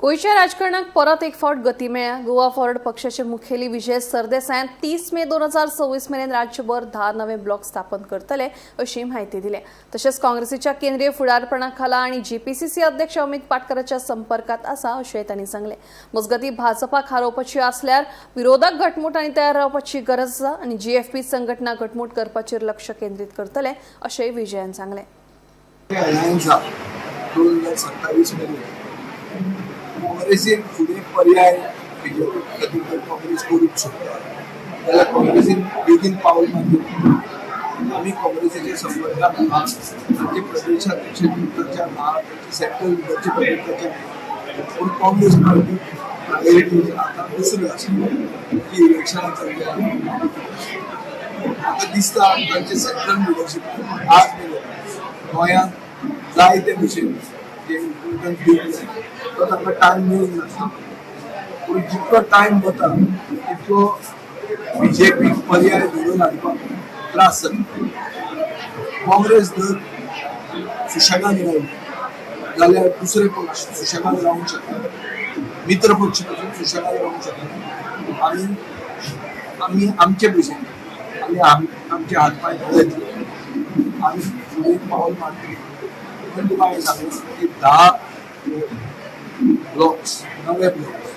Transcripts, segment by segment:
गोंयच्या राजकारणाक परत एक फावट गती मेळ्ळ्या. गोवा फॉरवर्ड पक्षाचे मुखेली विजय सरदेसायान 30 मे 2026 मेरेन राज्यभर 10 नवे ब्लॉक स्थापन करतले अशी म्हायती दिल्या. तशेंच काँग्रेसीच्या केंद्रीय फुडारपणा खाला आनी जीपीसीसी अध्यक्ष अमित पाटकराच्या संपर्कात आसा अशेंय तांणी सांगलें. मजगतीं, भाजपाक हारोवपाची आसल्यार विरोधक घटमूट आनी तयार रावपाची गरज आसा आनी जीएफपी संघटना घटमूट करपाचेर लक्ष केंद्रीत करतले अशेंय विजयान सांगलें. अलायन्स 2027 मेरेन काँग्रेसीन फुडें पर्याय बीजेपी खातीर जर काँग्रेस करूंक शकता जाल्यार काँग्रेसीन बेगीन पावल मारचें. आमी काँग्रेसीच्या संपर्कात आहा. तांचे प्रदेशाध्यक्ष चर्चा आहा, तांचे सेंट्रल लिडरचे बद्दल चर्चा आहा. पूण काँग्रेस पार्टी प्रायोरिटी आतां दुसरी आसा की इलेक्शनां चल्ल्या. म्हाका दिसता तांचे सेंट्रल लिडरशीप आज मेरेन गोंयांत जाय ते भशेन जे इम्पोर्टन्स दिवंक जाय तो तांकां टायम मेळूंक नासता. पूण जितलो टायम वता तितलो बीजेपीक पर्याय घडोवन हाडपाक त्रास जाता. काँग्रेस जर सुशेगाद रावली जाल्यार दुसरे पक्ष सुशेगाद रावंक शकना, मित्र पक्ष पासून सुशेगाद रावंक शकना. आमी आमी आमचे भशेन आमी आमचे हात पांय बरे, आमी फुडें पावल मारतली. म्हणून तुका हांवें सांगलें की 10 ब्लॉक्स, नवे ब्लॉक्स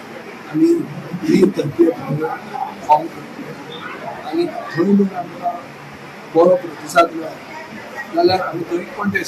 आमी मे 30 फॉर्म करतले आनी थंय जर आमकां बरो प्रतिसाद मेळ्ळो जाल्यार आमी थंय कॉन्टेस्ट